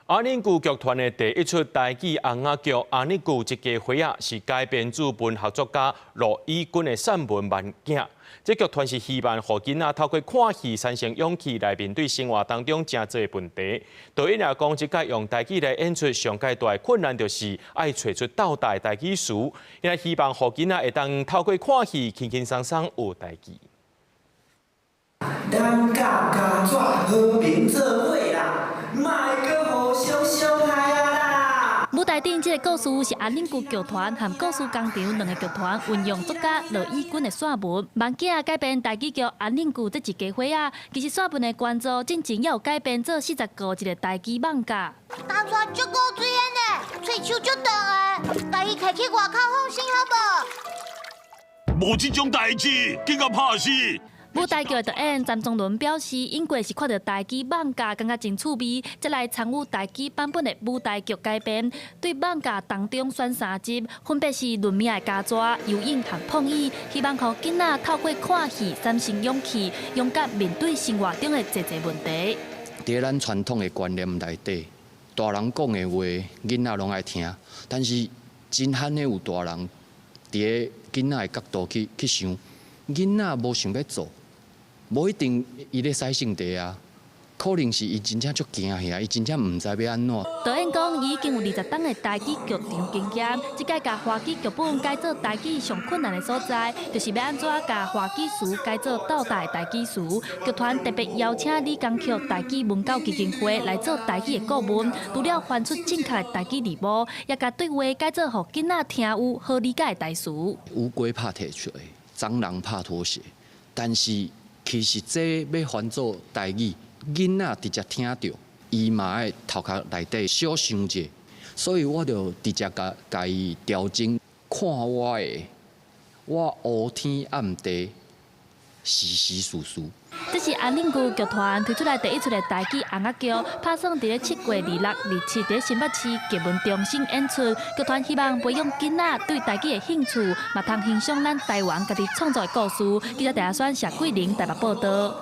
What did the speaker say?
阿忍舅劇團的第一齣台語尪仔劇《阿忍舅一家伙仔》是改編自文學作家駱以軍的散文《萬鏡》。這劇團是希望予囡仔透過看戲產生勇氣來面對生活當中誠濟的問題。導演也講，這擺用台語來演出，上蓋大的困難就是愛揣出鬥蹠的台語詞，𪜶也希望予囡仔會當透過看戲輕輕鬆鬆學台語。咱佮家紙和平做伙啦，莫閣互相傷害啊啦！舞台頂這个故事是阿忍舅劇團和故事工場兩个劇團運用作家駱以軍的散文《萬鏡》改編台語劇《阿忍舅這一家伙仔》。其實散文的原作進前也有改編做40個一个台語漫畫。家紙足古錐的呢，喙鬚足長的，共伊提去外口放生好無？無這種代誌，緊共拍死！舞台劇的導演詹宗倫表示，𪜶過是看著台語漫畫，感覺真趣味，才來參與台語版本的舞台劇改編。對漫畫當中選三集，分別是論命的家紙、游泳和碰椅，希望予囡仔透過看戲產生勇氣，勇敢面對生活中的濟濟問題。佇咱傳統的觀念內底，大人講的話，囡仔攏愛聽。但是真罕的有大人佇个囡仔的角度去去想，囡仔無想欲做。無一定伊咧使性地啊，可能是伊真正足驚嚇，伊真正毋知欲按怎。導演講，伊已經有20冬的台語劇場經驗，這擺共華語劇本改做台語上困難的所在，就是欲按怎共華語詞改做鬥蹠的台語詞。劇團特別邀請理工學台語文教基金會來做台語的顧問，除了翻出正確的台語字幕，也共對話改做予囡仔聽有好理解的台詞。烏龜拍鐵錘，蟑螂拍拖鞋，但是其實這欲翻做台語，囡仔直接聽著，伊嘛愛頭殼內底小想者，所以我就直接共共伊調整，看我的，我烏天暗地，時時事事。這是阿忍舅劇團推出來第一齣的台語尪仔劇，拍算佇咧7月26、27佇新北市藝文中心演出。劇團希望培養囡仔對台語的興趣，嘛通欣賞咱台灣家己創作的故事。記者鄭阿選、謝桂玲台北報導。